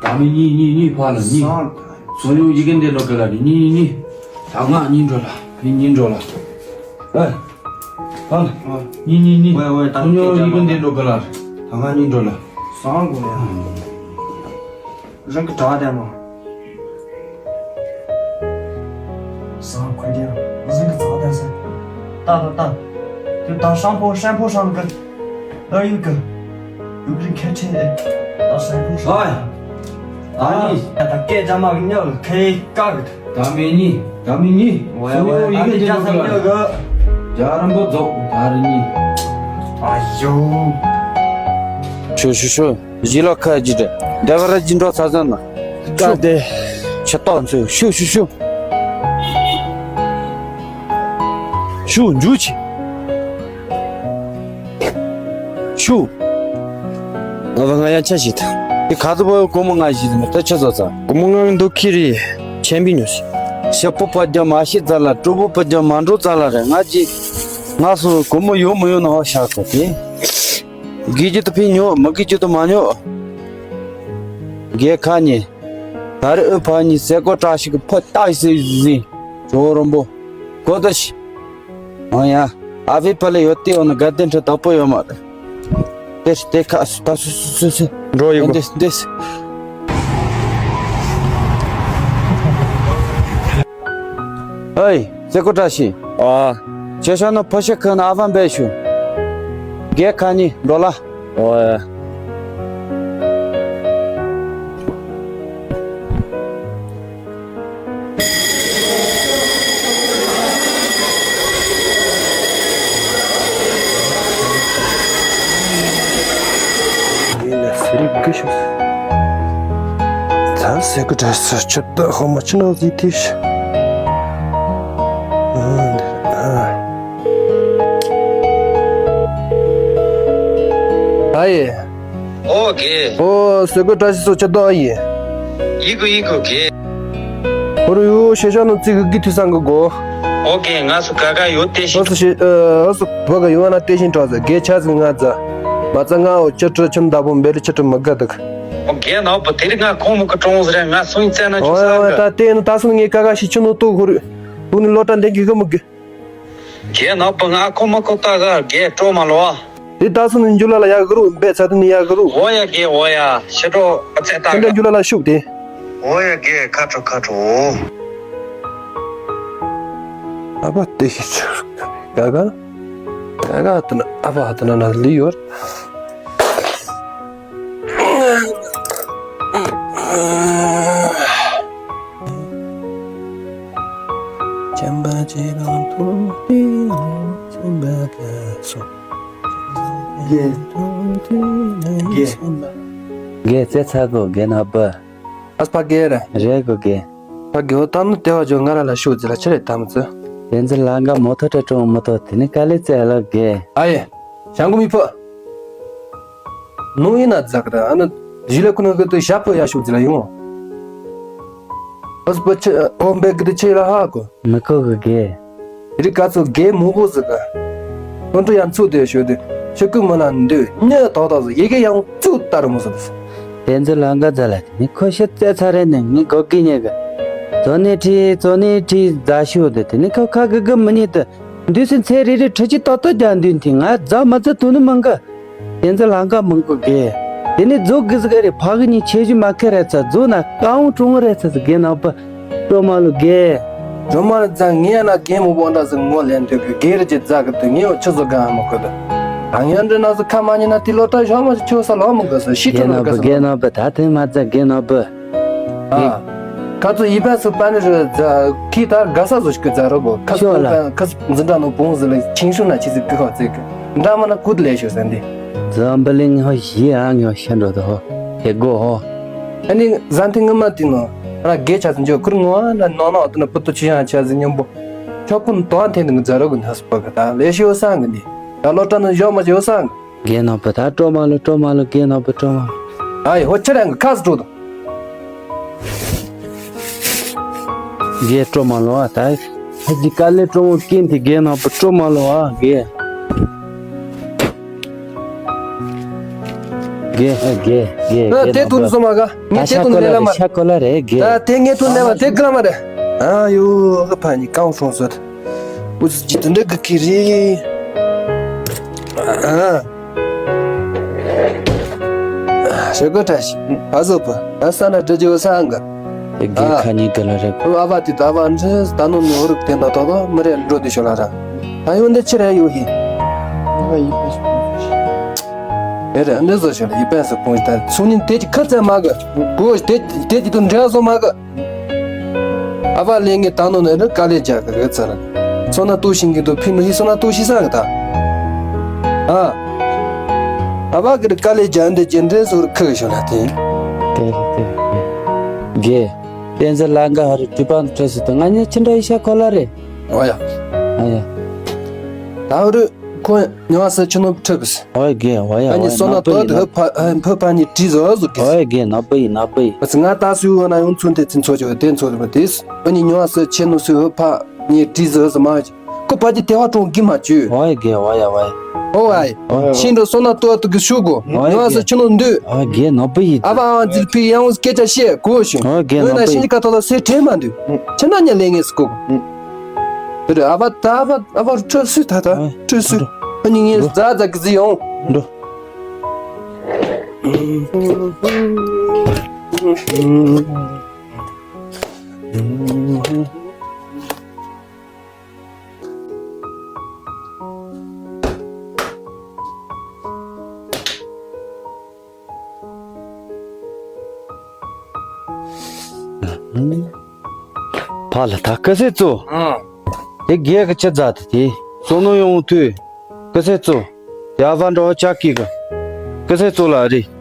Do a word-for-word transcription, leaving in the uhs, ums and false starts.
ད་མི་གཉིས་གཉིས་གཉིས་ཕར་ལ་གཉིས། སང་། སོ་ཡོང་ཡི་གེ་འདི་འགྲོ་གི་ལ་གཉིས་གཉིས་གཉིས། ད་ང་གཉིས་འགྲོ་ལ་གཉིས་གཉིས་འགྲོ་ལ། ཨེ། ཕར་ལ་གཉིས་གཉིས་གཉིས། ཝེ་ཝེ། ད་སོ་ཡོང་ཡི་གེ་འདི་འགྲོ་གི་ལ། ད་ང་གཉིས་འགྲོ་ལ། སང་གོ་ཡ། རང་གི་གྲྭ་དེ་མོ། སང་ཁོ་དེ་རང་གི་གྲྭ་དེ་སེ། ད་ད་ད། དེ་ད་ཧྲང་ཕོ་ཧྲང་ཕོ་ཧྲང་གི། ད་ཡུ་གི། ཡུ་གི་ཁེ་ཆེ། ད་ཧྲང་ཕོ་ཧྲང་། ཨ་ནི། ད་སྐད་ཅམ་མ་གི་ཉོ་ཁེ་ཀ་གི། ད་མི་གཉིས། ད་མི་གཉིས། ཝེ་ཝེ། སོ་ཡོང་ཡི་གེ་འདི་འགྲོ་གི་ལ། རྒྱ་རིན་པོ་རྫོགས། ད་རི་གཉིས། ཨ་ཡོ། ཤོ་ཤོ་ཤོ། གཞིས་ལ་ཁ་ཅིག་དེ། འདྲ་བར་གྱི་འགྲོ་ཚ་ཚ་ན། ཀ་དེ། ཆེ་ཏོག་ཚོ་ཤུ་ཤུ་ཤུ། ཤུ་འཇུ་ཆི། ཤུ། ཨ་བ་ང་ཡ་ཆ་ཞིག་ད། དེ་ཁ་ཚ་བོ་གོ་མོ་ང་ཞིག་མེད་ད་ཆ་ཚ་ཚ། གོ་མོ་ང་འདུག་ཁྱི་རི། ཆེན་པོ་ཉོས་སི། ཤ་པོ་པ་རྒྱ་མ་ཤི་ཙ་ལ། གྲོ་པོ་པ་རྒྱ་མ་འགྲོ་ཙ་ལ་རེ། ང་ཅི། ང་སོ་གོ་མོ་ཡོ་མོ་ཡོ་ན་ཧོ་ཤ་ཁོ་དེ། དགེ་རྒྱུ་དུ་ཕི་ཉོ། མི་དགེ་རྒྱུ་དུ་མ་ཉོ། དགེ་ཁ་ཉེ། ད་རེ་ཨུ་ཕ་ཉི་སེ་ཀོ་བཀྲ་ཤིས་ཀྱི་ཕོ་ཏག་སེ་ཟིན། ཇོ་རོན་པོ། གོ་ད་ཤི། ཨོ་ཡ། ཨ་ཕི་ཕ་ལེ་ཡོད་དེ་འོ་ན་དགའ་ལྡན་ཁྲི་ད་པོ་ཡོད་མ་རེད། དེ་དེ་ཁ་སུ་ད་སུ་སུ་སུ་སུ། འགྲོ་ཡི་གོ། འདེ་འདེ། ཨེ། སེ་ཀོ་བཀྲ་ཤིས། ཨ། ཁྱེད་ཤ་ན་ཕོ་ཤ་ཁ་ན་ཨ་ཕ་འབད་ཤུ། དགེ་ཁ་ཉེ་འགྲོ་ལ། ཨོ་ཡ། ཡིན་ན་སི་རི་གི་ཤོག་ད་སེ་ཀོ་བཀྲ་ཤིས་ཆུ་ད་ཧོ་མ་ཆུ་ནོ་ཟི་ཏི་ཤ། ཨ་ཡེ། ཨོ་དགེ། ཨོ་སེ་ཀོ་བཀྲ་ཤིས་སོ་ཆ་དོ་ཨ་ཡེ། ཡི་གུ་ཡི་གུ་དགེ། ཧོ་རུ་ཡུ་ཤེ་ཤ་ནོ་ཙི་གི་གི་ཐུ་སང་གི་གོ། ཨོ་དགེ། ང་སུ་ག་ག་ཡོད་དེ་ཤི། ཨོ་སུ་ཤེ་ཨོ་སུ་བ་ག་ཡོད་ན་དེ་བཞིན་གྲོགས་ཟེར་དགེ་ཆ་ཟིན་ང་ཛ། མ་ཙ་ང་འོ་ཆ་ཁྲི་ཆུན་ད་པོ་འབེ་རི་ཆ་ཁྲི་མ་ག་དག། ཨོ་དགེ་ནག་པོ་དེ་རིང་ང་ཁོང་མོ་གི་གྲོང་ཟེར་ང་སུ་ཡིན་ཙེ་ན་ཆུ་ཨོ་ས་ཨོ་ག། ད་དེ་ནི་ད་སུ་ངའི་ག་ག་ཤི་ཆུ་ནོ་ཏོ་ཧོ་རུ། དུ་ནི་ལོ་ཏ་འདེང་གི་གི་མི་གི། རྒྱལ་ནག་པོ་ང་ཁོ་མ་ཁོ་ཏ་ག་རྒྱལ་སྤྲོ་མ་ལོ། དེ་ད་སོ་ནི་འཇུ་ལ་ལ་ཡ་གི་རུ་བེ་ཚ་དེ་ནི་ཡ་གི་རུ། འོ་ཡ་རྒྱལ་འོ་ཡ་ཤི་ཏོ་ཨ་ཚེ་ཏ་ཁོ་འདྲ་ག་འཇུ་ལ་ལ་ཤུག་དེ། འོ་ཡ་རྒྱལ་ཁ་ཁྲོ་ཁ་ཁྲོ། ཨ་བ་དེ་ཤི་ཆུ་ག་ག་ག་ག་ཏི་ན་ཨ་བ་ཏི་ན་ན་ལི་ཡོར། ཆེན་པ་ཆེ་རང་ཐུགས་པའི་ཆེན་པ་ག་སོ། རྒྱལ། རྒྱལ། རྒྱལ་རྩེ་ཚ་གོ་རྒྱལ་ནག་པོ། ཨ་ཕ་རྒྱལ་རེད། རེད་གོ་རྒྱལ། ཕ་རྒྱལ་བོ་ད་ནི་དེ་བ་ཇོ་ང་ར་ལ་ཤོད་ཟེར་ལ་ཆི་རེད་ད་མི་ཚོ། དེ་ཚོ་ལ་འགའ་མོ་ཐོ་ཏྲ་ཀྲོང་མོ་ཐོ་དེ་ནི་དཀའ་ལས་ཙེ་ལ་རྒྱལ། ཨ་ཡེ། ཞང་གོ་མི་ཕོ། ནུ་ཡིན་ན་ཛག་ར་ཨ་ནི་ཞི་ལེ་ཁུ་ནུ་གི་དུ་ཞབས་པོ་ཡ་ཤུག་ཟི་ར་ཡོང་། ཨོ་སི་པོ་ཆེ་ཨོ་འབེ་གི་དུ་ཆེ་ལ་ཧ་གོ། མི་གོ་གི་རྒྱལ། རི་ཀ་ཚོ་རྒྱལ་མོ་གོ་ཟི་ག། ཁོང་ཁྲོ་ཡང་ཚུགས་དེ་ཤོད་དེ་ཤི་ཀུ་མོ་ན་འདུས་ཉེ་ཏོག་ཏོག་ཟི་ཡི་གེ་ཡང་ཚུགས་ལྟར་མོ་ཟི་དུ། དེ་ཚོ་ལ་འགའ་ཛ་ལ་དེ་ནི་ཁོ་ཤི་རྩེ་ཚ་རེ་ནི་ངི་གོ་གི་ཉེ་གི། ཙོ་ནི་ཁྲི་ཙོ་ནི་ཁྲི་ཛ་ཤོད་དེ་དེ་ནི་ཁོ་ཁ་གི་གི་མི་ཉེ་དུ། འདུས་སེ་ཚེ་རེ་རེ་ཁྲི་ཅི་ཏོག་ཏོག་རྒྱ་འདུས་འཐེན་ང་ཛ་མ་ཛ་དུ་ནི་མང་གི། དེ་ཚོ་ལང་ཀ་མང་པོ་དགེ། དེ་ནི་རྫོགས་དགེ་ཟིག་རེ་ཕ་གི་ནི་ཆེ་ཞུ་མ་ཁེ་རེ་ཚ་རྫོགས་ན་ཀ་འོང་གྲོང་རེ་ཚ་ཟིག་དགེ་ནག་པོ། གྲོ་མ་ལོ་དགེ། གྲོ་མ་ལོ་ཛ་ངས་ཡ་ན་དགེ་མོ་བོ་འདྲ་ཟིག་ངོ་ལེན་དུས་གི་དགེ་རེ་ཅི་ཛ་གི་དུ་ངས་འོ་ཆི་ཟོ་ག་མོ་གི་དུ། ཐང་ཡོན་འདྲི་ན་ཟིག་ཁ་མ་ཉན་ན་དེ་ལོ་ཏ་ཞོ་མ་ཆོ་ས་ལོ་མོ་གི་ས་ཤི་དགེ་ཁྲི་ལོ་ནག་གི་པོ་ས་དགེ་ལོ། ནག་པོ་ད་ཐེངས་མ་ཛ་དགེ་ནག་པོ། ཨ། ཁ་ཚོ་ཡིད་པ་སུ་པ་ནི་རུ་ཛ་ཁི་ད་ག་ས་ཟོ་ཞིག་གི་ཛ་རོ་གོ་ཁ་ཤོ་ལ། ཁ་འཛིན་གྲྭ་ནོ་བོང་ཟི་ལ་ཆིང་ཤུ་ན་ཆི་ཟིག་གི་ཁ་ཚེ་གི་འདྲ་མ་ན་ཀུད་ལེ་ཤོ་ཟན་དེ། ཛམ་བི་ལིང་ཧོ་ཞི་ཨང་ཡོ་ཤན་རོ་དོ་ཧོ་ཧེ་གོ་ཧོ། ཨ་ནི་ཟན་ཐི་ངི་མ་ཏི་ནོ་ར་གེ་ཆ་ཟིན་ཇོ་ཁུར་ངོ་ན་ནོ་ནོ་ཏི་ན་པུ་ཏུ་ཆི་ཡང་ཆ་ཟིན་ཉམ་པོ་ཆོ་ཀུན་ཏོ་ཨན་ཐེན་ནི་ཛ་རོ་གི་ནས་པ་གི་ད་ལེ་ཤོ་སང་གི་ནི་ད་ལོ་ཏ་ནི་ཞོ་མ་ཇོ་སང་། རྒྱལ་ནག་པོ་ད་སྤྲོ་མ་ལོ་སྤྲོ་མ་ལོ་རྒྱལ་ནག་པོ་སྤྲོ་མ། ཨ་ཡེ་ཧོ་ཆི་རང་གི་ཁ་སི་འགྲོ་དང་། རྒྱལ་སྤྲོ་མ་ལོ་ཨ་ད་ཧ་ཅི་དཀའ་ལས་སྤྲོ་མོ་སྐྱིན་དེ་རྒྱལ་ནག་པོ་སྤྲོ་མ་ལོ་ཨ་རྒྱལ། དགེ་དགེ་དགེ་ཨ། དགེ་དེ་ནོར་དུ་བུ། སོ་མ་ག་ངས་ད་དེ་ཤ་དུ་ཁོ་ལ་ལེ་ལ་མ། རེ་ཤ་ཁོ་ལ་རེ་དགེ། ད་དེ་ངས་དུ་ལེ་མ་དེ་ག་ལ་མ་རེ། ཨ་ཡོ་ག་ཕ་ནི་ཀང་ཧྲོང་སོད། འུ་ཙི་ཅི་དུ་འདྲ་གི་ཀི་རེ། ཨ། ཤ་ག་ཏ་ཤི་ཕ་ཟོ་པ་ད་ས་ན་འདྲ་ཇི་བ་སང་ག་དེ་དགེ་ཨ། ཁ་ཉིན་ག་ལ་རེ། ཨ་བ་དེ་ད་བ་འདྲ་ད་ནོ་ནི་འོ་རིག་དེ་འདྲ་ཏོ་ཏོ་མི་རེ་འགྲོ་དེ་ཤོ་ལ་ར། ད་ཡོང་དེ་ཕྱི་རེ་ཡོ་ཧི། ཨེ་རེ་འདི་བཟོ་ཤོ་ལ་ཡི་པན་སི་ཕུང་ད་ཚུ་ནི་དེ་ཅི་ཁ་ཚད་མ་གི་གོ་དེ་དེ་ཅི་དུ་འདྲ་བཟོ་མ་གི། ཨ་བ་ལེ་ངེ་ད་ནོ་ནི་རི་ཀ་ལེ་ཇ་གི་གི་ཚར། སོ་ན་ཏུ་ཤིང་གི་དུ་ཕི་ནུ་ཧི་སོ་ན་ཏུ་ཤི་སང་གི་ད། ཨ། ཨ་བ་གི་རི་ཀ་ལེ་ཇ་འདི་ཅི་འདྲ་བཟོ་རི་ཁི་གི་ཤོ་ལ་དེ། དེ་དེ་དགེ། བསྟན་འཛིན་ལང་ཀ་ཧ་རི་གྲུ་པང་ཁྲེ་སི་ཏུ་ང་ཉེ་ཆི་འདྲ་ཡི་ཤ་ཁོ་ལ་རེ། ཨོ་ཡ། ཨོ་ཡ། ད་རུ་ཁོ་ཉོ་སེ་ཆི་ནོ་ཁྲི་བིས། ཨོ་ཡ་དགེ་ཨོ་ཡ། ཨ་ནི་ཨོ་ཡ་སོ་ན་ནག་པོ་ཏོ་ཡིན་ནག་ཧི་ཕ་ཧི་ཕ་ཕ་ནི་དྲི་ཟོ་ཟོ་གི། ཨོ་ཡ་དགེ་ནག་པོ་ཡིན་ནག་པོ་ཡིན། ཨ་ཙི་ང་ད་སུ་ཡོད་ན་ཡོང་ཚུན་དེ་ཚིན་ཚོ་ཅོ་དེ་ཚོ་དེ་ཨ་ནི་ཉོ་སེ་ཆི་ནོ་སུ་ཧི་ཕ་ནི་དྲི་ཟོ་ཟོ་མ་ཁོ་པ་ཏི་དེ་བ་གྲོང་གི་མ་ཅུ། ཨོ་ཡ་དགེ་ཨོ་ཡ་ཨོ་ཡ། ཨོ་ཨ་ཡི། ཨོ་ཡ། ཤིན་ཏུ་སོ་ན་ཏོ་ཏུ་གི་ཤུ་གོ། ཨོ་ཡ་ཉོ་སེ་དགེ། ཆི་ནོ་འདུ། ཨོ་ཡ་དགེ་ནག་པོ་ཡིན། ཨ་བ་ཨ་འཛིལ་ཕི་ཡང་སྐད་ཆ་བཤད་གོ་ཤིང་། ཨོ་ཡ་དགེ་ནག་པོ་ཡིན། ཤིན་ཏུ་ཀ་ཏོ་ལ་སེ་ཁྲེ་མ་འདུ། ཆི་ན་ཉ་ལེ་ངེ་སི་གོ། དེ་རེད། ཨ་བ་ད་ཨ་བ་ཨ་བ་ཁྲོ་སུ་ད་ད་ཨ་ཁྲོ་སུ། འགྲོ། ཨ་ནི་ངས་འགྲོ། ཛ་ཛ་གི་ཟི་ཡོང་། འགྲོ། ཕ་ལ་ད་ཀི་སེ་ཙོ། ཨ། དེ་གེ་གི་ཅི་ཛ་ཏི་དེ་སོ་ནོ་ཡོང་ཐུ། ཀི་སེ་ཙོ། ཡ་བ་འགྲོ་ཅག་གི་གི། ཀི་སེ་ཙོ་ལ་རེ།